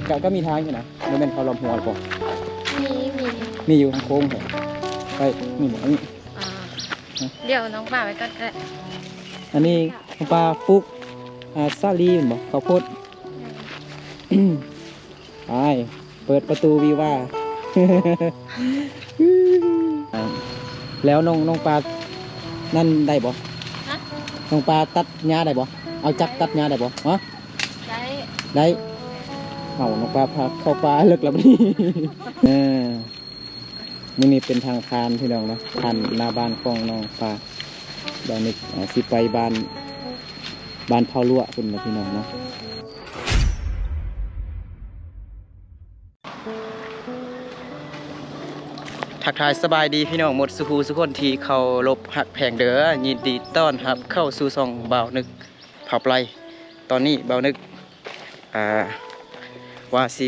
ກໍ ກໍມີທາງຢູ່ນະ ບໍ່ແມ່ນເຂົາລ້ອມຫົວບໍ່? ມີ ມີ ມີຢູ່ທາງໂຄ້ງພຸ້ນ ໄປ ນີ້ບໍ່ ອັນນີ້ ອ່າ ຮະ? ດຽວນ້ອງປາໄປກ່ອນກໍໄດ້ ອັນນີ້ນ້ອງປາປູກ ອ່າ ສາລີແມ່ນບໍ່? ເຂົ້າໂພດ ແມ່ນ ໄປ ເປີດປະຕູວິວາ ແລ້ວນ້ອງ ນ້ອງປານັ້ນໄດ້ບໍ່? ຮະ? ນ້ອງປາຕັດຫຍ້າໄດ້ບໍ່? ເອົາຈັກຕັດຫຍ້າໄດ້ບໍ່? ຮະ? ໄດ້ ໄດ້ ເອົາ ນ້ອງປາພາເຂົ້າປ່າເລິກແລ້ວບັດນີ້ ເອີ ມື້ນີ້ເປັນທາງຜ່ານພີ່ນ້ອງເນາະ ຜ່ານໜ້າບ້ານຂອງນ້ອງປາ ບ່າວນຶກ ອ່າ ຊິໄປບ້ານ ບ້ານເຜົ່າຫຼວະພຸ້ນນະພີ່ນ້ອງເນາະ. ທັກທາຍສະບາຍດີພີ່ນ້ອງໝົດສູ່ຜູ້ສູ່ຄົນທີ່ເຄົາລົບຮັກແພງເດີ ຍິນດີຕ້ອນຮັບເຂົ້າສູ່ຊ່ອງບ່າວນຶກພາໄປ. ຕອນນີ້ບ່າວນຶກ ອ່າ ວ່າຊິ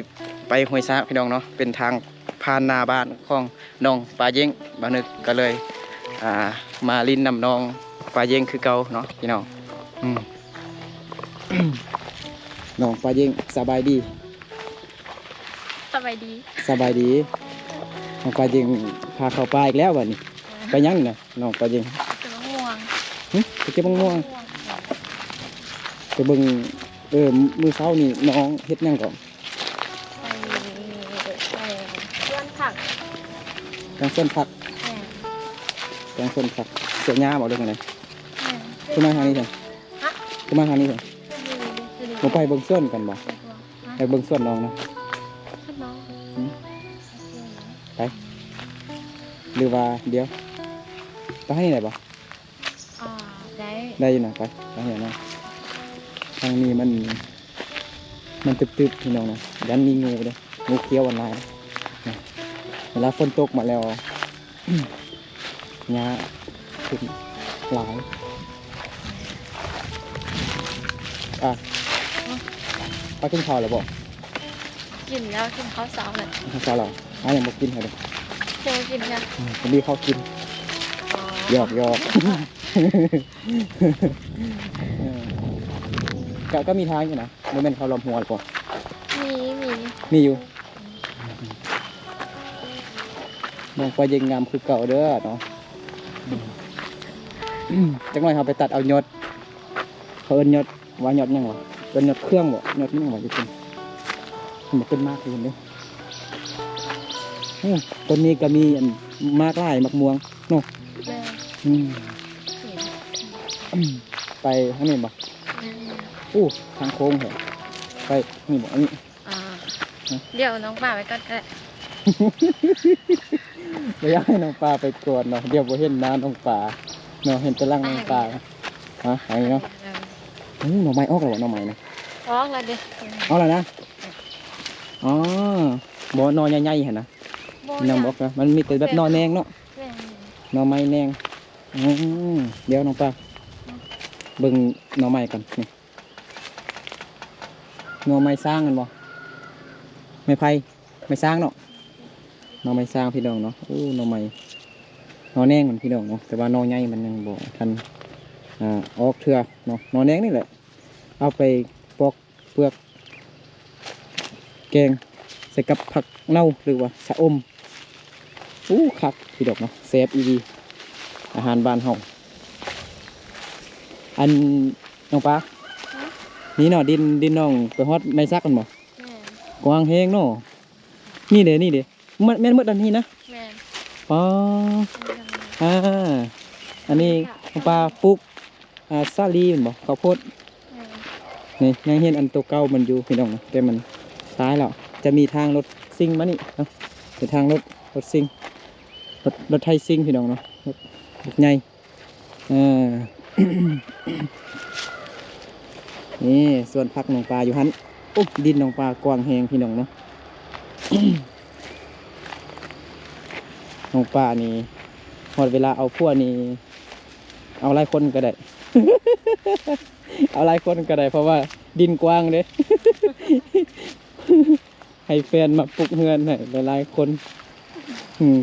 ໄປຫ້ວຍຊາກພີ່ນ້ອງເນາະ ເປັນທາງຜ່ານໜ້າບ້ານຂອງນ້ອງປາເຢັງ ບ່າວນຶກກໍເລີຍ ອ່າ ມາຫຼິ້ນນຳນ້ອງປາເຢັງຄືເກົ່າເນາະພີ່ນ້ອງ. ອືມ ນ້ອງປາເຢັງ ສະບາຍດີ. ສະບາຍດີ ສະບາຍດີ. ນ້ອງປາເຢັງພາເຂົ້າປ່າອີກແລ້ວບັດນີ້. ໄປຫຍັງນີ້ນະ ນ້ອງປາເຢັງ? ໄປເກັບມະມ່ວງ. ຫຶ? ໄປເກັບມະມ່ວງ? ໄປເບິ່ງ ເອີ ມື້ເຊົ້ານີ້ນ້ອງເຮັດຫຍັງເກາະ? ໄປ ໄປສວນຜັກ. ແຕ່ງສວນຜັກ? ແມ່ນ ແຕ່ງສວນຜັກ ເສຍຫຍ້າບໍ່ ຫຼືຈັ່ງໃດ? ແມ່ນ ຄືມາທາງນີ້ຊັ້ນ? ຮະ? ຄືມາທາງນີ້ຊັ້ນ? ບໍ່ໄປເບິ່ງສວນກັນບໍ່? ໄປເບິ່ງສວນນ້ອງນະ. ສວນນ້ອງ? ຫຶ? ໄປ ຫຼືວ່າດຽວ ໄປທາງນີ້ໄດ້ບໍ່? ອ່າ ໄດ້ ໄດ້ຢູ່ນະ ໄປ ໄປເຫັນນະ. ທາງນີ້ມັນ ມັນຕຶບໆ ພີ່ນ້ອງນະ ຢ້ານມີງູເດ້ ງູຂຽວອັນຫຼາຍນະ. ເວລາຝົນຕົກມາແລ້ວ ຫຍ້າຂຶ້ນຫຼາຍ. ອ່ະ ປາກິນເຂົ້າແລ້ວບໍ່? ກິນແລ້ວ ກິນເຂົ້າເຊົ້າແລ້ວ. ເຂົ້າເຊົ້າແລ້ວ? ອ້າຍຍັງບໍ່ກິນເລີຍເດ້. ຍັງບໍ່ກິນເທື່ອ? ອືມ ມີເຂົ້າກິນ. ອໍ ຫຍອກໆ ເອີ ກະ ກະມີທາງຢູ່ນະ ບໍ່ແມ່ນເຂົາລ້ອມຫົວບໍ່? ມີ ມີ ມີຢູ່. ນ້ອງປາເຢັງງາມຄືເກົ່າເດີເນາະ. ຈັກໜ້ອຍເຮົາໄປຕັດເອົາຍອດ ເຂົາເອີ້ນຍອດ ວ່າຍອດຫຍັງວະ? ເອີ້ນຍອດເຄື່ອງບໍ່? ຍອດຫຍັງວະຢູ່ພຸ້ນ? ມັນບໍ່ເປັນໝາກຢູ່ພຸ້ນເດ້. ໂອ້ ຕົ້ນນີ້ກໍມີອັນໝາກຫຼາຍ ໝາກມ່ວງເນາະ. ແມ່ນ ອືມ ໄປທາງນີ້ບໍ່? ແມ່ນ ໂອ້ ທາງໂຄ້ງແທ້. ໄປນີ້ບໍ່? ອັນນີ້ ອ່າ ຮະ? ດຽວນ້ອງປາໄປກ່ອນກໍໄດ້. ບໍ່ຢາກໃຫ້ນ້ອງປາໄປກ່ອນເນາະ ດຽວບໍ່ເຫັນໜ້ານ້ອງປາເນາະ ເຫັນແຕ່ຫຼັງນ້ອງປາ. ຮະ? ເອົານີ້ເນາະ. ເອີ ໂອ້ ໜໍ່ໄມ້ອອກແລ້ວບໍ່? ໜໍ່ໄມ້ນະ ອອກແລ້ວເດ້. ອອກແລ້ວນະ? ອໍ ບໍ່ ໜໍ່ໃຫຍ່ໆຫັ້ນນະ. ບໍ່ ຍັງບໍ່ອອກນະ ມັນມີແຕ່ແບບໜໍ່ແໜງເນາະ. ແມ່ນ ໜໍ່ໄມ້ແໜງ. ອືມ ດຽວນ້ອງປາ ເບິ່ງໜໍ່ໄມ້ກ່ອນນີ້. ໜໍ່ໄມ້ຊ້າງແມ່ນບໍ່? ໄມ້ໄຜ່ ໄມ້ຊ້າງເນາະ. ໜໍ່ໄມ້ຊ້າງພີ່ນ້ອງເນາະ. ໂອ້ ໜໍ່ໄມ້ ໜໍ່ແໜງມັນພີ່ນ້ອງເນາະ ແຕ່ວ່າໜໍ່ໃຫຍ່ມັນຍັງບໍ່ທັນ ອ່າ ອອກເທື່ອເນາະ. ໜໍ່ແໜງນີ້ແຫຼະ ເອົາໄປປອກເປືອກ ແກງໃສ່ກັບຜັກເນົ່າ ຫຼືວ່າຊະອົມ. ໂອ້ ຄັກພີ່ນ້ອງເນາະ ແຊບອີ່ຫຼີ ອາຫານບ້ານເຮົາ. ອັນ ນ້ອງປາ ຮະ? ນີ້ເນາະ ດິນ ດິນນ້ອງໄປຮອດໄມ້ສັກແມ່ນບໍ່? ແມ່ນ ກວ້າງແຮງເນາະ. ນີ້ເດ້ ນີ້ເດ້ ແມ່ນ ແມ່ນໝົດອັນນີ້ນະ? ແມ່ນ ປາ ອັນນີ້ ອ່າ ອັນນີ້ ນ້ອງປາປູກ ອ່າ ສາລີແມ່ນບໍ່? ເຂົ້າໂພດ. ແມ່ນ ນີ້ຍັງເຫັນອັນໂຕເກົ່າມັນຢູ່ພີ່ນ້ອງ ແຕ່ມັນຕາຍແລ້ວ. ຈະມີທາງລົດຊິ່ງມານີ້ເນາະ ເປັນທາງລົດ ລົດຊິ່ງ ລົດ ລົດໄຖຊິ່ງພີ່ນ້ອງເນາະ ລົດ ລົດໃຫຍ່. ເອີ ນີ້ສວນຜັກນ້ອງປາຢູ່ຫັ້ນ. ໂອ້ ດິນນ້ອງປາກວ້າງແຮງພີ່ນ້ອງເນາະ. ນ້ອງປານີ້ ຮອດເວລາເອົາຜົວນີ້ ເອົາຫຼາຍຄົນກໍໄດ້ ເອົາຫຼາຍຄົນກໍໄດ້ ເພາະວ່າດິນກວ້າງເດ້. ໃຫ້ແຟນມາປຸກເຮືອນໃຫ້ຫຼາຍໆຄົນ. ອືມ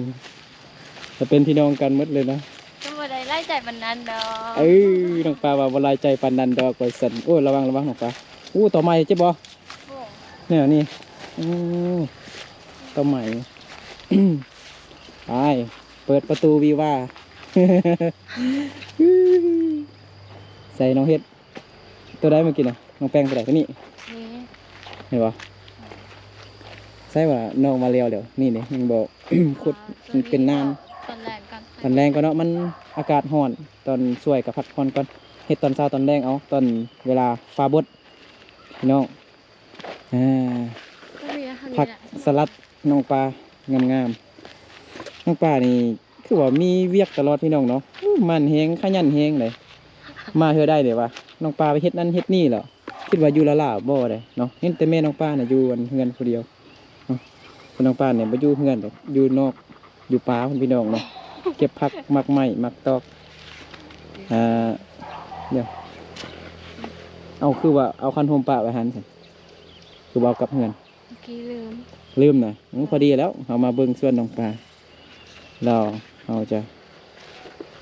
ຈະເປັນພີ່ນ້ອງກັນໝົດເລີຍນະ. ກໍບໍ່ໄດ້ຫຼາຍໃຈປານນັ້ນດອກ. ເອີ ນ້ອງປາວ່າບໍ່ຫຼາຍໃຈປານນັ້ນດອກ ວ່າຊັ້ນ. ໂອ້ຍ ລະວັງ ລະວັງນ້ອງປາ. ໂອ້ ຕໍ່ໄມ້ເຈັບບໍ່? ບໍ່ ແນວນີ້ ອືມ ຕໍ່ໄມ້ ໄປ ເປີດປະຕູວິວາ ໃສ່ນ້ອງເຮັດ ໂຕໃດເມື່ອກີ້ນະ? ນ້ອງແປ້ງໂຕໃດ? ໂຕນີ້ ນີ້ ເຫັນບໍ່? ໃສ່ວ່ານ້ອງມາແລ້ວ ດຽວນີ້ນີ້ ຍັງບໍ່ ຂຸດ ມັນເປັນນ້ຳ ຕອນແລງກ່ອນ ຕອນແລງກ່ອນເນາະ ມັນອາກາດຮ້ອນ ຕອນສວຍກໍພັກຜ່ອນກ່ອນ ເຮັດຕອນເຊົ້າຕອນແລງເອົາ ຕອນເວລາຟ້າບົດ ພີ່ນ້ອງ ອ່າ ກໍມີແນວນີ້ແຫຼະ ຜັກສະລັດນ້ອງປາ ງາມໆ ນ້ອງປານີ້ຄືວ່າມີວຽກຕະຫຼອດ ພີ່ນ້ອງເນາະ ໝັ່ນແຮງ ຂະຫຍັນແຮງເດ້ ມາເທື່ອໃດເດ້ວ່າ ນ້ອງປາໄປເຮັດນັ້ນເຮັດນີ້ແຫຼະ ຄິດວ່າຢູ່ລາວໆບໍ່ເດ້ເນາະ ເຫັນແຕ່ແມ່ນ້ອງປານະຢູ່ອັນເຮືອນຜູ້ດຽວເນາະ ສ່ວນນ້ອງປານີ້ບໍ່ຢູ່ເຮືອນດອກ ຢູ່ນອກ ຢູ່ປ່າພຸ້ນ ພີ່ນ້ອງເນາະ ເກັບຜັກ ໝາກໄມ້ ໝາກຕອກ ອ່າ ດຽວ ເອົາ ຄືວ່າເອົາຄັນຮົ່ມປະໄວ້ຫັ້ນຊັ້ນ ຄືບໍ່ເອົາກັບເຮືອນ? ເມື່ອກີ້ລືມ ລືມນະ ອື ພໍດີແລ້ວ ເຮົາມາເບິ່ງສວນນ້ອງປາ ແລ້ວເຮົາຈະ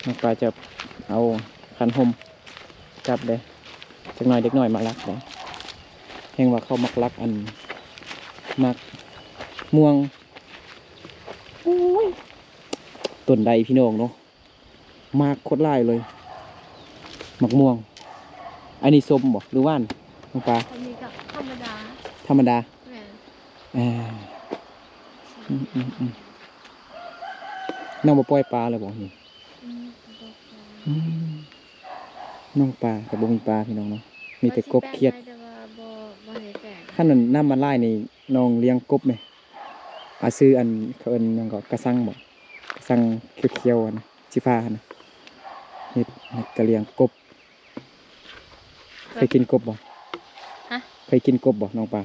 ນ້ອງປາຈະເອົາຄັນຮົ່ມກັບເດ້ ຈັກໜ້ອຍເດັກນ້ອຍມາລັກເດ້ ແຮງວ່າເຂົາມັກລັກອັນ ໝາກມ່ວງ ໂອ້ຍ ຕົ້ນໃດ ພີ່ນ້ອງເນາະ ໝາກໂຄດຫຼາຍເລີຍ ໝາກມ່ວງ ອັນນີ້ສົ້ມບໍ່ ຫຼືຫວານ ນ້ອງປາ? ອັນນີ້ກໍທຳມະດາ ທຳມະດາ ແມ່ນ ອ່າ ອືມໆໆ ນ້ອງບໍ່ປ່ອຍປາເລີຍບໍ່ນີ້? ອືມ ບໍ່ປ່ອຍ ອືມ ນ້ອງປາກໍບໍ່ມີປາ ພີ່ນ້ອງເນາະ ມີແຕ່ກົບຂຽດ ວ່າຊິແປງໃຫ້ ແຕ່ວ່າບໍ່ ບໍ່ໄດ້ແປງ ຄັນນັ້ນນ້ຳມັນຫຼາຍນີ້ ນ້ອງລ້ຽງກົບແມ ອາ ຊື້ອັນ ເຂົາເອີ້ນຫຍັງເກາະ ກະສັງບໍ ກະສັງຂຽວໆຫັ້ນນະ ສີຟ້າຫັ້ນນະ ເຮັດ ເຮັດກະລ້ຽງກົບ ເຄີຍກິນກົບບໍ່? ຮະ? ເຄີຍກິນກົບບໍ່ນ້ອງປາ?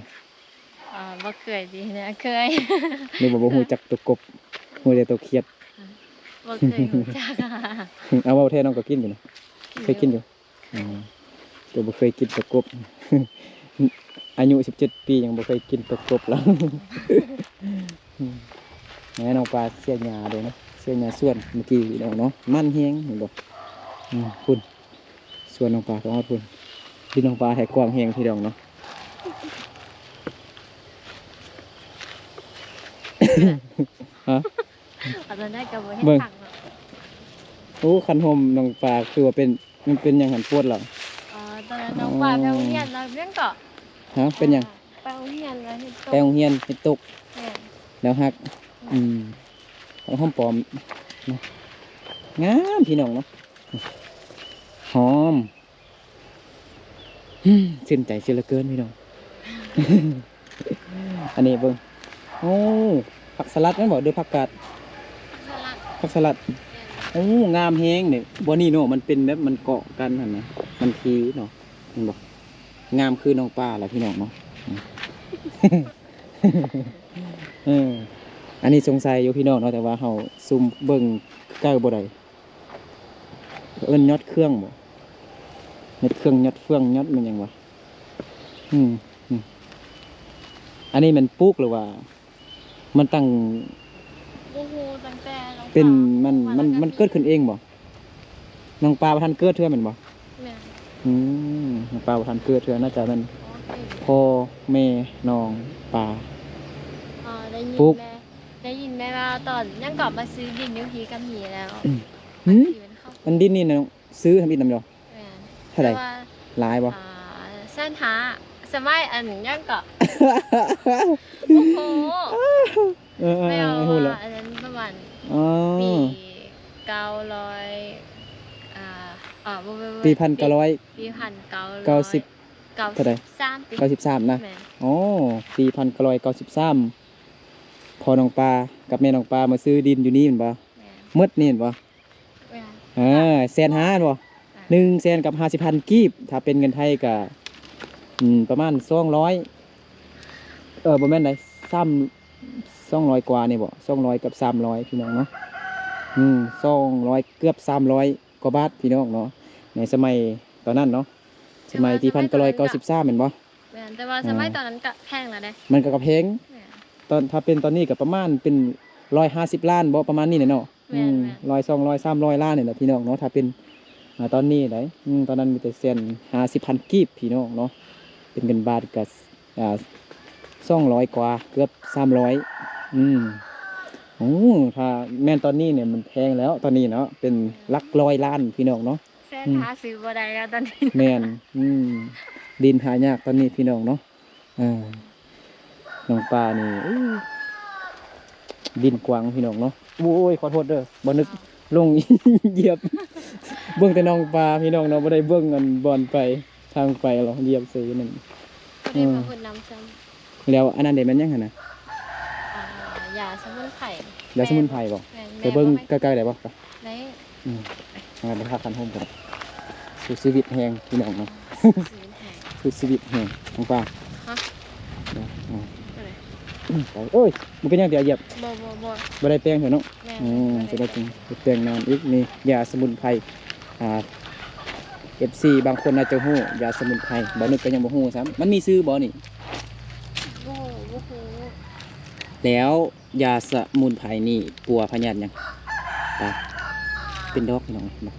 ອໍ ບໍ່ເຄີຍຕິນະ ເຄີຍ ຫຼືວ່າບໍ່ຮູ້ຈັກໂຕກົບ ຮູ້ແຕ່ໂຕຂຽດ? ບໍ່ເຄີຍຮູ້ຈັກ ເອົາ ເວົ້າແທ້ ນ້ອງກໍກິນຢູ່ນະ ກິນ ເຄີຍກິນຢູ່ ຢູ່ ອືມ ແຕ່ບໍ່ເຄີຍກິນຕົວກົບ ອາຍຸສິບເຈັດປີຍັງບໍ່ເຄີຍກິນຕົວກົບລະ ແມ່ນ້ອງປາເສຍຫຍ້າເດ້ເນາະ ເສຍຫຍ້າສວນເມື່ອກີ້ເນາະ ມັນແຮງເຫັນບໍ່? ອືມ ພຸ້ນ ສວນນ້ອງປາກໍຮອດພຸ້ນ ດິນນ້ອງປາແທ້ກວ້າງແຮງພີ່ນ້ອງເນາະ ຮະ? ອັນນັ້ນໄດ້ກໍບໍ່ເຮັດ ເບິ່ງ ຄັກເນາະ ໂອ້ ຄັນຮົ່ມນ້ອງປາຄືວ່າເປັນ ມັນເປັນຫຍັງຫັ້ນ ປວດແລ້ວ? ອໍ ຕອນນັ້ນນ້ອງປາໄປໂຮງຮຽນແລ້ວຫຍັງເກາະ ຮະ ເປັນຫຍັງ? ໄປໂຮງຮຽນແລ້ວເຮັດຕົກ ໄປໂຮງຮຽນເຮັດຕົກ ແມ່ນ ແລ້ວຫັກ ອືມ ຫອມປອມເນາະ ງາມພີ່ນ້ອງເນາະ ຫອມ ຊື່ນໃຈເສຍເຫຼືອເກີນພີ່ນ້ອງ ອັນນີ້ເບິ່ງ ໂອ້ ຜັກສະຫຼັດແມ່ນບໍ່ ຫຼືຜັກກາດ? ຜັກສະຫຼັດ ຜັກສະຫຼັດ ແມ່ນ ໂອ້ ງາມແຮງເດ້ ບໍ່ນີ້ເນາະ ມັນເປັນແບບ ມັນເກາະກັນຫັ້ນນະ ມັນຄືເນາະ ເຫັນບໍ່? ງາມຄືນ້ອງປາລະພີ່ນ້ອງເນາະ ເອີ ອັນນີ້ສົງໄສຢູ່ພີ່ນ້ອງເນາະ ແຕ່ວ່າເຮົາຊູມເບິ່ງໃກ້ບໍ່ໄດ້ ເອີ້ນຍອດເຄື່ອງບໍ? ຍອດເຄື່ອງ ຍອດເຟືອງ ຍອດແມ່ນຫຍັງວະ? ອືມ ອືມ ອັນນີ້ແມ່ນປູກ ຫຼືວ່າມັນຕັ້ງ ບໍ່ຮູ້ ຕັ້ງແຕ່ນ້ອງ ເປັນ ປາ ມັນ ມັນ ມັນເກີດຂຶ້ນເອງບໍ? ນ້ອງປາບໍ່ທັນເກີດເທື່ອແມ່ນບໍ່? ແມ່ນ ອືມ ນ້ອງປາບໍ່ທັນເກີດເທື່ອ ໜ້າຈະແມ່ນ ອໍ ໂອເຄ ພໍ່ແມ່ນ້ອງປາ ອໍ ໄດ້ຍິນ ປຸກ ແມ່ ໄດ້ຍິນແມ່ວ່າຕອນຫຍັງກໍມາຊື້ດິນຢູ່ພີ້ກັບພີ້ແລ້ວ ອືມ ອັນທີ່ມັນເຂົ້າ ອັນດິນນີ້ນະ ຊື້ທຳອິດນຳດອກ ແມ່ນ ເທົ່າໃດ? ແຕ່ວ່າ ຫຼາຍບໍ່? ອ່າ ແສນຫ້າ ສະໄໝອັນຫຍັງເກາະ ໂອ້ໂຫ ເອີໆ ແມ່ນວ່າ ຮູ້ແລ້ວ ອັນນັ້ນປະມານ ອໍ ປີເກົ້າຮ້ອຍ ອ່າ ອໍ ບໍ່ແມ່ນ ບໍ່ແມ່ນ ປີພັນເກົ້າຮ້ອຍ ປີ ປີພັນເກົ້າຮ້ອຍ ເກົ້າສິບ ເກົ້າສິບ ເທົ່າໃດ? ເກົ້າສິບສາມ ເກົ້າສິບສາມນະ ແມ່ນ ອໍ ປີພັນເກົ້າຮ້ອຍເກົ້າສິບສາມ ພໍ່ນ້ອງປາກັບແມ່ນ້ອງປາມາຊື້ດິນຢູ່ນີ້ແມ່ນບໍ່? ແມ່ນ ໝົດນີ້ແມ່ນບໍ່? ເອີ ແສນຫ້າແມ່ນບໍ່? ອ່າ ໜຶ່ງແສນກັບຫ້າສິບພັນກີບ ຖ້າເປັນເງິນໄທກະ ອືມ ປະມານສອງຮ້ອຍ ເອີ ບໍ່ແມ່ນໃດ ສາມ ສອງຮ້ອຍກວ່ານີ້ບໍ ສອງຮ້ອຍກັບສາມຮ້ອຍ ພີ່ນ້ອງເນາະ ອືມ ສອງຮ້ອຍ ເກືອບສາມຮ້ອຍກວ່າບາດ ພີ່ນ້ອງເນາະ ໃນສະໄໝຕອນນັ້ນເນາະ ສະໄໝປີພັນເກົ້າຮ້ອຍເກົ້າສິບສາມແມ່ນບໍ່? ແມ່ນ ແຕ່ວ່າສະໄໝ ເອີ ຕອນນັ້ນກະແພງແລ້ວເດ້ ມັນກະ ກະແພງ ແມ່ນ ຕອນ ຖ້າເປັນຕອນນີ້ກະປະມານເປັນຮ້ອຍຫ້າສິບລ້ານບໍ ປະມານນີ້ແຫຼະເນາະ ແມ່ນ ອືມ ແມ່ນ ຮ້ອຍ ສອງຮ້ອຍ ສາມຮ້ອຍລ້ານນີ້ແຫຼະ ພີ່ນ້ອງເນາະ ຖ້າເປັນ ອ່າ ຕອນນີ້ໄດ໋ ອືມ ຕອນນັ້ນມີແຕ່ແສນຫ້າສິບພັນກີບ ພີ່ນ້ອງເນາະ ປັນເງິນບາດກໍ ອ່າ ສອງຮ້ອຍກວ່າ ເກືອບສາມຮ້ອຍ. ອືມ ໂອ້ ຖ້າແມ່ນຕອນນີ້ນີ້ມັນແພງແລ້ວ ຕອນນີ້ເນາະ ເປັນຫຼັກຮ້ອຍລ້ານ ພີ່ນ້ອງເນາະ. ແສນ ອືມ ຫາຊື້ບໍ່ໄດ້ແລ້ວຕອນນີ້. ແມ່ນ ອືມ ດິນຫາຍາກຕອນນີ້ ພີ່ນ້ອງເນາະ. ເອີ ນ້ອງປານີ້ ເອີ ດິນກວ້າງ ພີ່ນ້ອງເນາະ. ໂອ້ຍ ຂໍໂທດເດີ ບໍ່ນຶກ ອ້າວ ລົງຢຽບ ເບິ່ງແຕ່ນ້ອງປາ ພີ່ນ້ອງເນາະ ບໍ່ໄດ້ເບິ່ງອັນບ່ອນໄປ ທາງໄປເນາະ ຢຽບໃສ່ນັ້ນ. ບໍ່ໄດ້ມາ ເອີ ຫົດນ້ຳຊ້ຳ. ແລ້ວອັນນັ້ນເດ ແມ່ນຫຍັງຫັ້ນນະ? ອ່າ ຢາສະໝຸນໄພ. ຢາສະໝຸນໄພບໍ່? ແມ່ນ. ໄປເບິ່ງໃກ້ໆໄດ້ບໍ່? ໄດ້. ອືມ ອ່າ ໄປຫາຄັນໂຮມກັນ. ສູ້ຊີວິດແຮງ ພີ່ນ້ອງເນາະ. ສູ້ຊີວິດແຮງ ສູ້ຊີວິດແຮງ ນ້ອງປາ. ຮະ? ອືມ ອືມ ໄປ. ເອີຍ ມັນເປັນຫຍັງ? ດຽວຢຽບ. ບໍ່ ບໍ່ ບໍ່ ບໍ່ໄດ້ແປງເທື່ອເນາະ. ແມ່ນ. ອືມ ບໍ່ໄດ້ແປງ. ຈະໄດ້ກິນ ໄປແປງນານອີກ. ນີ້ຢາສະໝຸນໄພ ອ່າ ເອັຟຊີບາງຄົນອາດຈະຮູ້ ຢາສະໝຸນໄພ ບ່າວນຶກກໍຍັງບໍ່ຮູ້ຊ້ຳ. ມັນມີຊື່ບໍ່ນີ້? ບໍ່ ບໍ່ຮູ້. ແລ້ວ ຢາສະໝຸນໄພນີ້ປົວພະຍາດຫຍັງ? ປາ ເປັນດອກ ພີ່ນ້ອງເອີຍ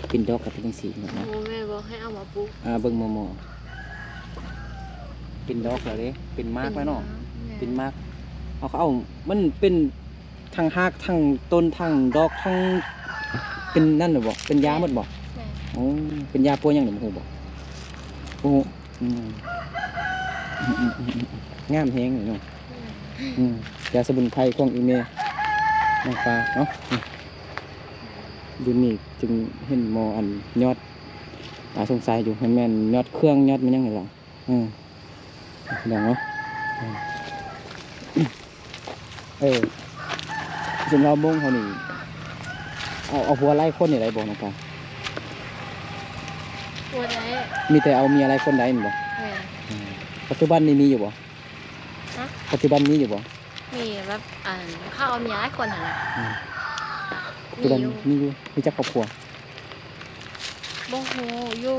ເປັນດອກກໍເປັນຈັ່ງຊີ້ເນາະ. ໂອ້ ແມ່ບອກໃຫ້ເອົາມາປູກ. ອ່າ ເບິ່ງໝໍໆ ເປັນດອກແລ້ວເດ້ ເປັນໝາກແລ້ວເນາະ. ເປັນໝາກ ເປັນໝາກ ເອົາ ເຂົາເອົາ ມັນເປັນທັງຮາກ ທັງຕົ້ນ ທັງດອກ ທັງ ເປັນນັ້ນແລ້ວບໍ່? ເປັນຢາໝົດບໍ່? ແມ່ນ. ໂອ້ ເປັນຢາປົວຫຍັງນີ້ ຮູ້ບໍ່? ໂອ້ ອືມ ອືມ ງາມແຮງເນາະ. ອືມ ອືມ ຢາສະໝຸນໄພຂອງອີ່ແມ່ນ້ອງປາເນາະ. ອືມ ຢູ່ນີ້ຈຶ່ງເຫັນໝໍອັນຍອດ ອ່າ ສົງໄສຢູ່ ມັນແມ່ນຍອດເຄື່ອງ ຍອດແມ່ນຫຍັງນີ້ລະ. ເອີ ພີ່ນ້ອງເນາະ. ເອີ ເອີ ຊຸມລາວມົ້ງເຮົານີ້ ເອົາ ເອົາຜົວຫຼາຍຄົນນີ້ໄດ້ບໍ່ ນ້ອງປາ? ບໍ່ໄດ້. ມີແຕ່ເອົາເມຍຫຼາຍຄົນໄດ້ແມ່ນບໍ່? ແມ່ນ. ເອີ ປັດຈຸບັນນີ້ມີຢູ່ບໍ່? ຮະ? ປັດຈຸບັນມີຢູ່ບໍ່? ມີແບບ ອັນ ເຂົາເອົາເມຍຫຼາຍຄົນຫັ້ນນະ. ອືມ ປັດຈຸບັນມີຢູ່ ມີຈັກຄອບຄົວ? ບໍ່ຮູ້ ຢູ່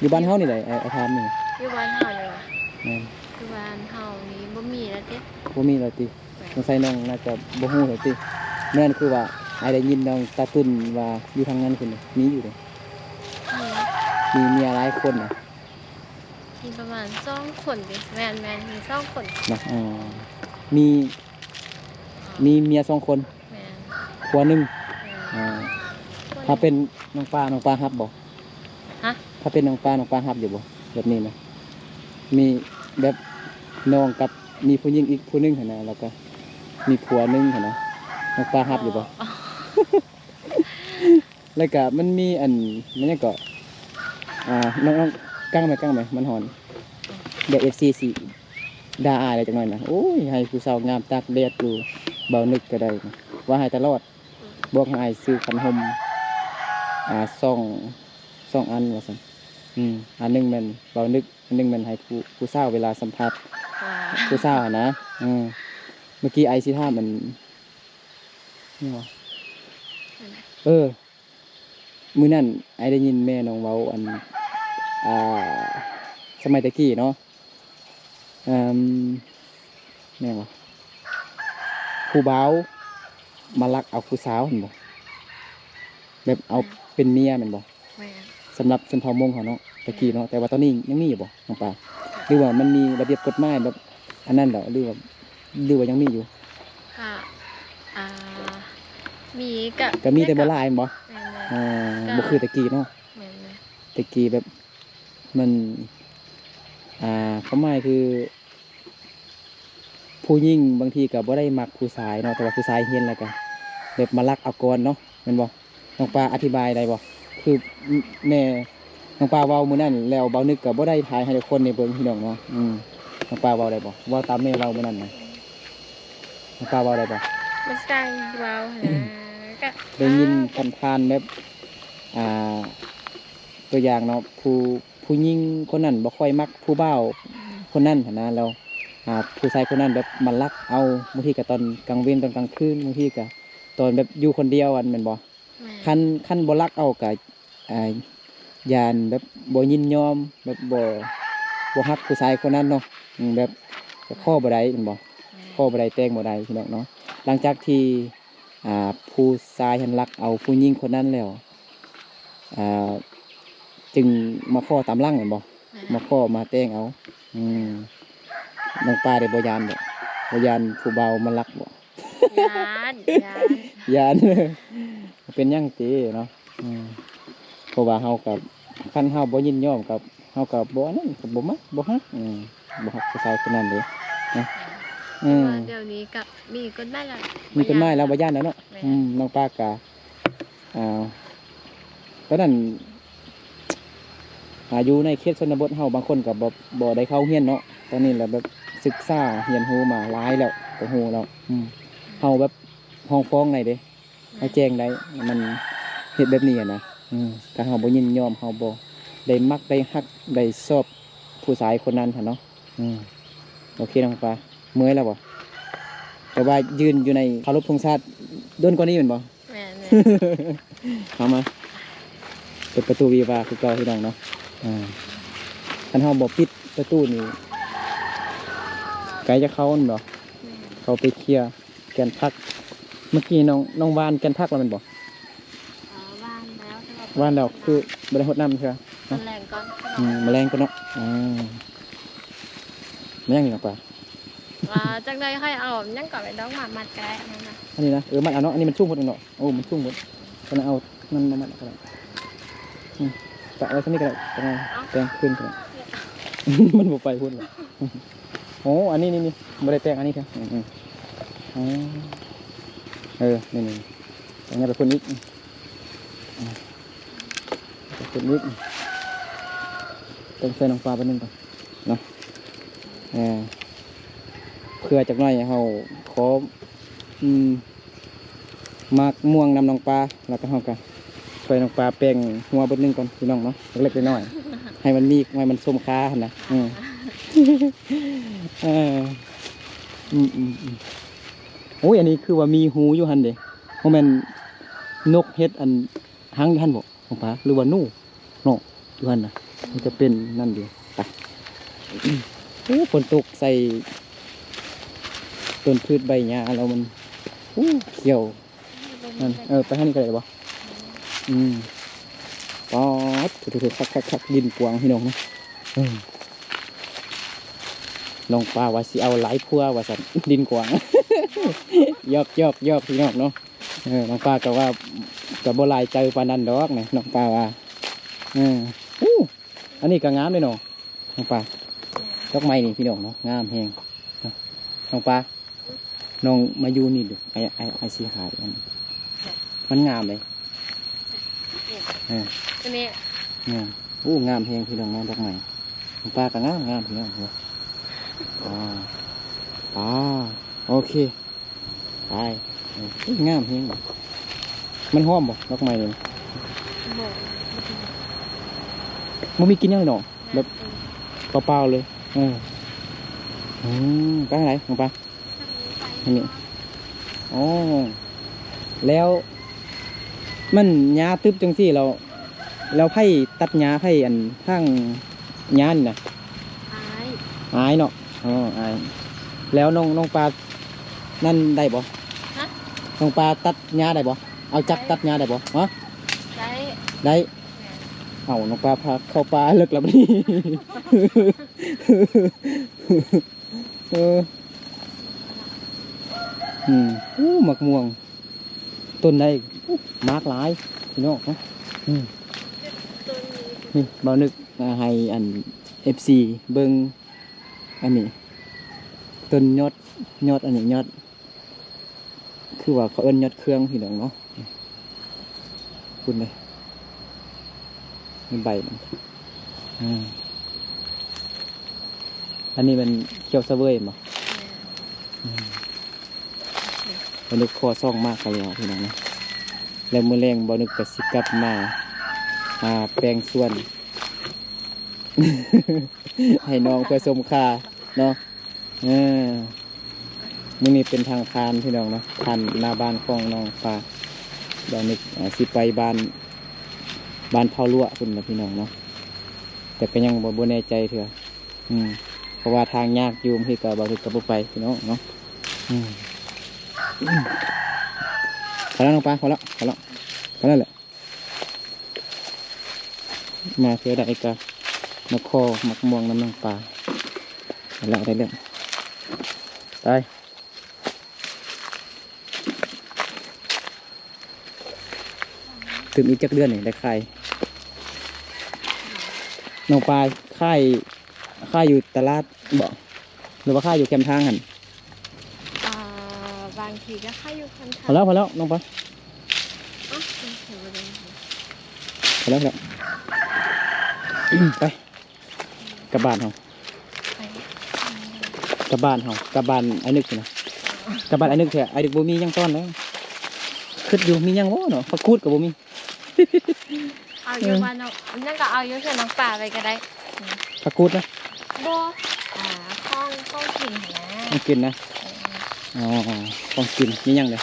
ຢູ່ບ້ານເຮົານີ້ໃດ ອ້າຍ ອ້າຍຖາມນີ້. ຢູ່ບ້ານເຮົານີ້ຫວາ? ແມ່ນ. ຢູ່ບ້ານເຮົານີ້ບໍ່ມີແລ້ວຕິ? ບໍ່ມີແລ້ວຕິ? ແມ່ນ. ສົງໄສນ້ອງໜ້າຈະບໍ່ຮູ້ແລ້ວຕິ? ແມ່ນ ຄືວ່າອ້າຍໄດ້ຍິນນ້ອງຕາຕຸ່ນວ່າຢູ່ທາງນັ້ນພຸ້ນ ມີຢູ່ເດ້. ມີ ມີເມຍຫຼາຍຄົນນະ? ມີປະມານສອງຄົນຕິ? ແມ່ນໆ ມີສອງຄົນນະ. ອໍ ມີ ມີເມຍສອງຄົນ? ແມ່ນ. ຜົວໜຶ່ງ? ແມ່ນ. ອໍ ຜົວໜຶ່ງ. ຖ້າເປັນນ້ອງປາ ນ້ອງປາຮັບບໍ່? ຮະ? ຖ້າເປັນນ້ອງປາ ນ້ອງປາຮັບຢູ່ບໍ່ ແບບນີ້ນະ? ມີແບບນ້ອງກັບ ມີຜູ້ຍິງອີກຜູ້ໜຶ່ງຫັ້ນນະ ແລ້ວກໍມີຜົວໜຶ່ງຫັ້ນນະ ນ້ອງປາຮັບຢູ່ບໍ່? ອໍ ແລ້ວກະມັນມີອັນ ມັນຫຍັງເກາະ ອ່າ ນ້ອງໆ ກັ້ງໄວ້ ກັ້ງໄວ້ ມັນຮ້ອນ. ດຽວເອັຟຊີຊິດ່າອ້າຍແລ້ວຈັກໜ້ອຍນະ. ໂອ້ຍ ໃຫ້ຜູ້ສາວງາມຕາກແດດຢູ່ ເບົານຶກກໍໄດ້ ວ່າໃຫ້ຕະຫຼອດ. ບອກໃຫ້ອ້າຍຊື້ຄັນຮົ່ມ ອ່າ ສອງ ສອງອັນວ່າຊັ້ນ. ອືມ ອັນໜຶ່ງແມ່ນເບົານຶກ ອັນໜຶ່ງແມ່ນໃຫ້ຜູ້ ຜູ້ສາວເວລາສຳພາດ ອ່າ ຜູ້ສາວຫັ້ນນະ. ເອີ ເມື່ອກີ້ອ້າຍຊິຖາມອັນ ຫຍັງວະ? ເອີ ມື້ນັ້ນອ້າຍໄດ້ຍິນແມ່ນ້ອງເວົ້າອັນ ອ່າ ສະໄໝແຕ່ກີ້ເນາະ ເອີ່ມ ແມ່ນຫຍັງວະ ຜູ້ບ່າວມາລັກເອົາຜູ້ສາວຫັ້ນບໍ່? ແບບເອົາ ແມ່ນ ເປັນເມຍແມ່ນບໍ່? ແມ່ນ. ສຳລັບຊົນເຜົ່າມົ້ງເຮົາເນາະ ແຕ່ກີ້ເນາະ. ແມ່ນ. ແຕ່ວ່າຕອນນີ້ຍັງມີຢູ່ບໍ່ ນ້ອງປາ? ຫຼືວ່າມັນມີລະບຽບກົດໝາຍແບບອັນນັ້ນແລ້ວ ຫຼືວ່າ ຫຼືວ່າຍັງມີຢູ່? ກະ ອ່າ ມີ ກະ ກະມີແຕ່ບໍ່ຫຼາຍແມ່ນບໍ່? ແມ່ນໆ. ອ່າ ກະ ບໍ່ຄືແຕ່ກີ້ເນາະ. ແມ່ນໆ. ແຕ່ກີ້ແບບ ມັນ ອ່າ ຄວາມໝາຍຄື ຜູ້ຍິງບາງທີກໍບໍ່ໄດ້ມັກຜູ້ຊາຍເນາະ ແຕ່ວ່າຜູ້ຊາຍເຫັນແລ້ວກໍແບບມາລັກເອົາກ່ອນເນາະ ແມ່ນບໍ່? ນ້ອງປາອະທິບາຍໄດ້ບໍ່? ຄືແມ່ນ້ອງປາເວົ້າມື້ນັ້ນ ແລ້ວເບົານຶກກໍບໍ່ໄດ້ຖ່າຍໃຫ້ທຸກຄົນໄດ້ເບິ່ງ ພີ່ນ້ອງເນາະ. ອືມ ນ້ອງປາເວົ້າໄດ້ບໍ່? ເວົ້າຕາມແມ່ເວົ້າມື້ນັ້ນນະ ນ້ອງປາເວົ້າໄດ້ບໍ່? ບໍ່ຊ່າງເວົ້າຫັ້ນນະ ກໍໄດ້ຍິນຜ່ານໆແບບ ອ່າ ຕົວຢ່າງເນາະ ຜູ້ ຜູ້ຍິງຄົນນັ້ນບໍ່ຄ່ອຍມັກຜູ້ບ່າວ ອືມ ຄົນນັ້ນຫັ້ນນະ ແລ້ວ ອ່າ ຜູ້ຊາຍຄົນນັ້ນແບບມາລັກເອົາ ບາງທີກໍຕອນກາງເວັນ ຕອນກາງຄືນ ບາງທີກໍຕອນແບບຢູ່ຄົນດຽວຫັ້ນແມ່ນບໍ່? ແມ່ນ. ຄັນ ຄັນບໍ່ລັກເອົາກໍ ອ່າ ຢ້ານແບບບໍ່ຍິນຍອມ ແບບບໍ່ ບໍ່ຮັກຜູ້ຊາຍຄົນນັ້ນເນາະ ອືມ ແບບກໍຂໍບໍ່ໄດ້ແມ່ນບໍ່? ແມ່ນ. ຂໍບໍ່ໄດ້ ແຕ່ງບໍ່ໄດ້ ພີ່ນ້ອງເນາະ. ຫຼັງຈາກທີ່ ອ່າ ຜູ້ຊາຍຫັ້ນລັກເອົາຜູ້ຍິງຄົນນັ້ນແລ້ວ ອ່າ ຈຶ່ງມາຂໍຕາມຫຼັງແມ່ນບໍ່? ແມ່ ມາຂໍມາແຕ່ງເອົາ. ອືມ ນ້ອງປາເດ້ ບໍ່ຢ້ານບໍ່? ບໍ່ຢ້ານຜູ້ບ່າວມາລັກບໍ່? ຢ້ານ ຢ້ານ ຢ້ານ. ບໍ່ເປັນຫຍັງຕິເນາະ. ອືມ ເພາະວ່າເຮົາກໍ ຄັນເຮົາບໍ່ຍິນຍອມກໍ ເຮົາກໍບໍ່ອັນນັ້ນ ກໍບໍ່ມັກ ບໍ່ຮັກ. ອືມ ບໍ່ຮັກຜູ້ຊາຍຄົນນັ້ນເດ້ເນາະ. ອືມ ແຕ່ວ່າດຽວນີ້ກໍມີກົດໝາຍແລ້ວ ມີກົດໝາຍແລ້ວ ບໍ່ຢ້ານແລ້ວເນາະ. ແມ່ນ. ອືມ ນ້ອງປາກໍ ອ່າ ຕອນນັ້ນ ອາ ຢູ່ໃນເຂດຊົນນະບົດເຮົາ ບາງຄົນກໍບໍ່ ບໍ່ໄດ້ເຂົ້າໂຮງຮຽນເນາະ. ຕອນນີ້ລະແບບສຶກສາຮຽນຮູ້ມາຫຼາຍແລ້ວ ກໍຮູ້ແລ້ວ. ອືມ ເຮົາແບບຮ້ອງຟ້ອງໄດ້ເດ້ ໃຫ້ແຈ້ງໄດ້ ມັນເຮັດແບບນີ້ຫັ້ນນະ. ອືມ ຖ້າເຮົາບໍ່ຍິນຍອມ ເຮົາບໍ່ໄດ້ມັກ ໄດ້ຮັກ ໄດ້ຊອບຜູ້ຊາຍຄົນນັ້ນຫັ້ນເນາະ. ອືມ ໂອເຄ ນ້ອງປາ ເມື່ອຍແລ້ວບໍ່? ແຕ່ວ່າຢືນຢູ່ໃນເຄົາລົບທຸງຊາດດົນກວ່ານີ້ແມ່ນບໍ່? ແມ່ນໆ. ເອົາມາ ເປີດປະຕູວິວາຄືເກົ່າ ພີ່ນ້ອງເນາະ. ອ່າ ຄັນເຮົາບໍ່ປິດປະຕູນີ້ ໄກ່ຈະເຂົ້າແມ່ນບໍ່? ແມ່ນ. ເຂົ້າໄປເຄຍແກ່ນຜັກ. ເມື່ອກີ້ນ້ອງ ນ້ອງຫວ່ານແກ່ນຜັກແລ້ວແມ່ນບໍ່? ເອີ ຫວ່ານແລ້ວ ແຕ່ວ່າ ຫວ່ານແລ້ວຄືບໍ່ໄດ້ຫົດນ້ຳເທື່ອເນາະ. ແມະ ມື້ແລງກ່ອນ. ອືມ ມື້ແລງກ່ອນເນາະ. ອ່າ ແມ່ນຫຍັງນີ້ນ້ອງປາ? ວ່າຈັກໜ້ອຍຄ່ອຍເອົາຫຍັງກໍໄປດອງມາມັດກໍໄດ້ ອັນນັ້ນນະ. ອັນນີ້ນະ ເອີ ມັດເອົາເນາະ. ອັນນີ້ມັນສູງໂພດເນາະ. ໂອ້ ມັນສູງໂພດ. ຄັນເອົາມັນມາມັດກໍໄດ້. ອືມ ປະໄວ້ສ່ຳນີ້ກໍໄດ້ ກໍໄດ້ ເອົາ ແຕ່ງຄືນກໍໄດ້. ມັນບໍ່ໄປພຸ້ນ. ໂອ້ ອັນນີ້ ນີ້ ນີ້ ບໍ່ໄດ້ແຕ່ງອັນນີ້ເທື່ອ. ອືມໆ ອໍ ເອີ ນີ້ໆ ແຕ່ງໄປພຸ້ນອີກ. ອືມ ອືມ ໄປພຸ້ນອີກ. ແຕ່ງໃສ່ນ້ອງປາແປັບໜຶ່ງກ່ອນເນາະ. ເອີ ເພື່ອຈັກໜ້ອຍເຮົາຂໍ ອືມ ໝາກມ່ວງນຳນ້ອງປາ ແລ້ວກໍເຮົາກໍຊ່ວຍນ້ອງປາແປງຫົວເບິດໜຶ່ງກ່ອນ ພີ່ນ້ອງເນາະ. ເລັກໆ ນ້ອຍໆ ໃຫ້ມັນມີ ໃຫ້ມັນສົມຄ່າຫັ້ນນະ. ເອີ ເອີ ອືມໆໆ ໂອ້ຍ ອັນນີ້ຄືວ່າມີຮູຢູ່ຫັ້ນເດ້. ບໍ່ແມ່ນນົກເຮັດອັນຮັງຢູ່ຫັ້ນບໍ່ ນ້ອງປາ ຫຼືວ່າໜູເນາະ? ຢູ່ຫັ້ນນະ ມັນຈະເປັນນັ້ນຢູ່. ໄປ ໂອ້ ຝົນຕົກໃສ່ຕົ້ນພືດໃບຫຍ້າແລ້ວມັນ ໂອ້ ຂຽວ. ນັ້ນ ເອີ ໄປທາງນີ້ກໍໄດ້ບໍ່? ອືມ ປາດ ໂຖໆໆ ຄັກໆໆ ດິນກວ້າງ ພີ່ນ້ອງເນາະ. ເອີ ນ້ອງປາວ່າຊິເອົາຫຼາຍຜົວວ່າຊັ້ນ ດິນກວ້າງ. ຢອກໆໆ ພີ່ນ້ອງເນາະ. ເອີ ນ້ອງປາກໍວ່າ ກໍບໍ່ຫຼາຍໃຈປານນັ້ນດອກນະ ນ້ອງປາວ່າ. ເອີ ໂອ້ ອັນນີ້ກໍງາມເດ້ເນາະ ນ້ອງປາ. ດອກໄມ້ນີ້ ພີ່ນ້ອງເນາະ ງາມແຮງເນາະ ນ້ອງປາ. ນ້ອງມາຢູ່ນີ້ດູ ອ້າຍ ອ້າຍ ອ້າຍຊິຫາຍອັນ ມັນງາມເດ້. ເອີ ອັນນີ້ງາມ. ໂອ້ ງາມແຮງ ພີ່ນ້ອງເນາະ ດອກໄມ້. ນ້ອງປາກໍງາມໆ ພີ່ນ້ອງເນາະ. ອ່າ ອ່າ ໂອເຄ ໄປ. ເອີ ງາມແຮງ. ມັນຫອມບໍ່ດອກໄມ້ນີ້? ບໍ່ ບໍ່ມີກິ່ນຫຍັງເນາະ ແບບ ເອີ ເປົ່າໆ ເລີຍ. ເອີ ອືມ ໄປທາງໃດ ນ້ອງປາ? ອັນນີ້ ອໍ ແລ້ວມັນຫຍ້າຕຶບຈັ່ງຊີ້ແລ້ວ ແລ້ວໃຜຕັດຫຍ້າ ໃຜອັນຖາງຫຍ້ານີ້ນະ? ອ້າຍ ອ້າຍເນາະ. ອໍ ອ້າຍ. ແລ້ວນ້ອງ ນ້ອງປານັ້ນໄດ້ບໍ່? ຮະ? ນ້ອງປາຕັດຫຍ້າໄດ້ບໍ່? ເອົາຈັກຕັດຫຍ້າໄດ້ບໍ່? ຮະ? ໄດ້ ໄດ້. ເອົ້າ ນ້ອງປາພາເຂົ້າປ່າເລິກແລ້ວບັດນີ້. ເອີ ອືມ ໂອ້ ໝາກມ່ວງຕົ້ນໃດ ໂອ້ ໝາກຫຼາຍ ພີ່ນ້ອງເນາະ. ອືມ ນີ້ບ່າວນຶກ ອ່າ ໃຫ້ອັນ ເອັຟຊີ ເບິ່ງອັນນີ້ ຕົ້ນຍອດ ຍອດອັນນີ້ ຍອດ ຄືວ່າເຂົາເອີ້ນຍອດເຄືອງ ພີ່ນ້ອງເນາະ. ພຸ້ນເດ້ ໃບມັນ. ອືມ ອັນນີ້ແມ່ນຂຽວສະເຫວີຍແມ່ນບໍ່? ແມ່ນ. ອືມ ບ່າວນຶກຂໍສອງໝາກກໍແລ້ວ ພີ່ນ້ອງເນາະ. ແລ້ວມື້ແລງບ່າວນຶກກໍຊິກັບມາ ອ່າ ແປງສວນ ໃຫ້ນ້ອງເພື່ອສົມຄ່າເນາະ. ເອີ ມື້ນີ້ເປັນທາງຜ່ານ ພີ່ນ້ອງເນາະ ຜ່ານໜ້າບ້ານຂອງນ້ອງປາ. ບ່າວນຶກ ອ່າ ຊິໄປບ້ານ ບ້ານເຜົ່າຫຼວະພຸ້ນລະ ພີ່ນ້ອງເນາະ ແຕ່ກໍຍັງບໍ່ ບໍ່ແນ່ໃຈເທື່ອ. ອືມ ເພາະວ່າທາງຍາກຢູ່ ບາງທີກໍ ບ່າວນຶກກໍບໍ່ໄປ ພີ່ນ້ອງເນາະ. ອືມ ພໍແລ້ວນ້ອງປາ ພໍແລ້ວ ພໍແລ້ວ ພໍແລ້ວແຫຼະ. ມາເທື່ອໃດກໍ ມາຂໍໝາກມ່ວງນຳນ້ອງປາ. ໄດ້ແລ້ວ ໄດ້ແລ້ວ ໄປ. ຕື່ມອີກຈັກເດືອນນີ້ໄດ້ຂາຍ? ນ້ອງປາຂາຍ ຂາຍຢູ່ຕະຫຼາດບໍ ຫຼືວ່າຂາຍຢູ່ແຄມທາງຫັ້ນ? ອ່າ ບາງທີກໍຂາຍຢູ່ແຄມທາງ. ພໍແລ້ວ ພໍແລ້ວ ນ້ອງປາ. ເອົ້າ ພໍແລ້ວ ພໍແລ້ວ ໄປ. ກັບບ້ານເຮົາ ໄປ ກັບບ້ານເຮົາ ກັບບ້ານອ້າຍນຶກພຸ້ນນະ. ກັບບ້ານອ້າຍນຶກແທ້ ອ້າຍນຶກບໍ່ມີຫຍັງຕ້ອນແລ້ວ. ຄິດຢູ່ມີຫຍັງບໍ່ເນາະ ຜັກກູດກໍບໍ່ມີ. ເອົາຢູ່ ເອີ ບ້ານເນາະ ນັ້ນກໍເອົາຢູ່ເຮືອນນ້ອງປາໄວ້ກໍໄດ້. ອືມ ຜັກກູດນະ? ບໍ່ ອ່າ ຂອງ ຂອງກິນຫັ້ນນະ ຂອງກິນນະ. ເອີ ອໍ ຂອງກິນ ມີຫຍັງເດ?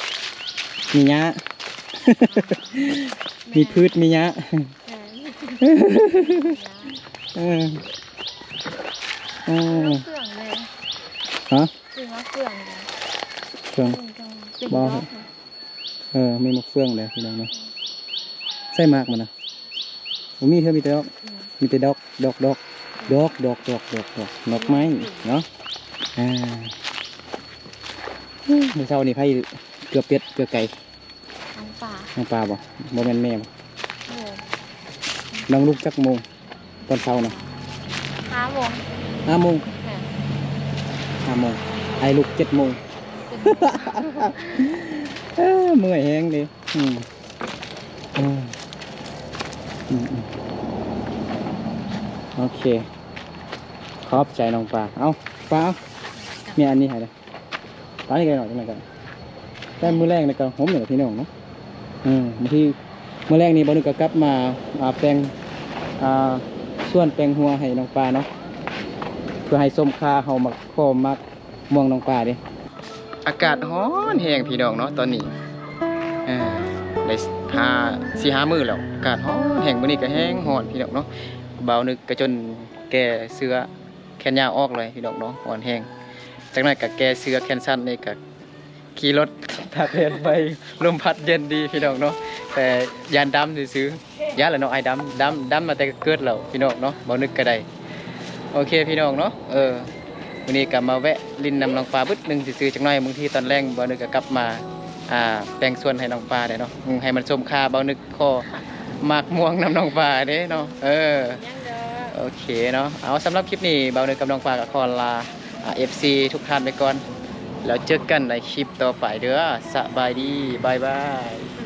ມີຫຍ້າ ມີພືດ ມີຫຍ້າ. ເອີ ເອີ ເອີ ເຟືອງເລີຍ. ຮະ? ເຟືອງເລີຍ ເຟືອງ ເປັນ ບໍ່ ດອກ. ເອີ ມີໝາກເຟືອງເດ້ພີ່ນ້ອງເນາະ. ໃສ່ໝາກມັນນະ ບໍ່ມີເທື່ອ ມີແຕ່ດອກ. ອືມ ມີແຕ່ດອກ ດອກ ດອກ ດອກ ດອກໄມ້ເນາະ. ອ່າ ມື້ເຊົ້ານີ້ໃຜເກືອເປັດເກືອໄກ່? ນ້ອງປາ ນ້ອງປາບໍ? ບໍ່ແມ່ນແມ່ບໍ? ໂອ້ ນ້ອງລຸກຈັກໂມງຕອນເຊົ້ານະ? ຫ້າໂມງ ຫ້າໂມງ. ແມ່ນ ຫ້າໂມງ ອ້າຍລຸກເຈັດໂມງ. ເອີ ເມື່ອຍແຮງເດ້. ອືມ ອືມ ອືມ ອືມ ໂອເຄ ຂອບໃຈນ້ອງປາ. ເອົາ ປາ ເອົາ ແມ່ອັນນີ້ໃຫ້ເດີ້. ຕາຍໄກໜ້ອຍຈັ່ງໃດກໍ ແຕ່ມື້ແລງນີ້ກໍຫົມນີ້ແຫຼະພີ່ນ້ອງເນາະ. ເອີ ບາງທີມື້ແລງນີ້ບ່າວນຶກກໍກັບມາ ອ່າ ແປງ ອ່າ ສວນແປງຮົ້ວໃຫ້ນ້ອງປາເນາະ ເພື່ອໃຫ້ສົມຄ່າເຮົາມາຂໍໝາກມ່ວງນ້ອງປາເດ້. ອາກາດຮ້ອນແຮງພີ່ນ້ອງເນາະຕອນນີ້. ເອີ ໄດ້ຫ້າ ສີ່ຫ້າມື້ແລ້ວ ອາກາດຮ້ອນແຮງ. ມື້ນີ້ກໍແຮງຮ້ອນພີ່ນ້ອງເນາະ. ບ່າວນຶກກໍຈົນແກ່ເສື້ອ ແຂນຍາວອອກເລີຍພີ່ນ້ອງເນາະ ຮ້ອນແຮງ. ຈັກໜ້ອຍກໍແກ່ເສື້ອແຂນສັ້ນນີ້ ກໍຂີ່ລົດຕາກແດດໄປ ລົມພັດເຢັນດີພີ່ນ້ອງເນາະ. ແຕ່ຢ້ານດຳຊື່ໆ ຢ້ານລະເນາະ ອ້າຍດຳ ດຳ ດຳມາແຕ່ເກີດແລ້ວພີ່ນ້ອງເນາະ ບ່າວນຶກກໍໄດ້. ໂອເຄພີ່ນ້ອງເນາະ ເອີ ມື້ນີ້ກໍມາແວະຫຼິ້ນນຳນ້ອງປາບຶດໜຶ່ງຊື່ໆ ຈັກໜ້ອຍ ບາງທີຕອນແລງບ່າວນຶກກໍກັບມາ ອ່າ ແປງສວນໃຫ້ນ້ອງປາໄດ້ເນາະ ອືມ ໃຫ້ມັນສົມຄ່າບ່າວນຶກ ຂໍໝາກມ່ວງນຳນ້ອງປາເດ້ເນາະ. ເອີ ຍັງດອກ ໂອເຄເນາະ. ເອົາ ສຳລັບຄລິບນີ້ ບ່າວນຶກກັບນ້ອງປາກໍຂໍລາ ອ່າ ເອັຟຊີ ທຸກທ່ານໄປກ່ອນ ແລ້ວເຈີກັນໃນຄລິບຕໍ່ໄປເດີ້. ສະບາຍດີ ບາຍບາຍ.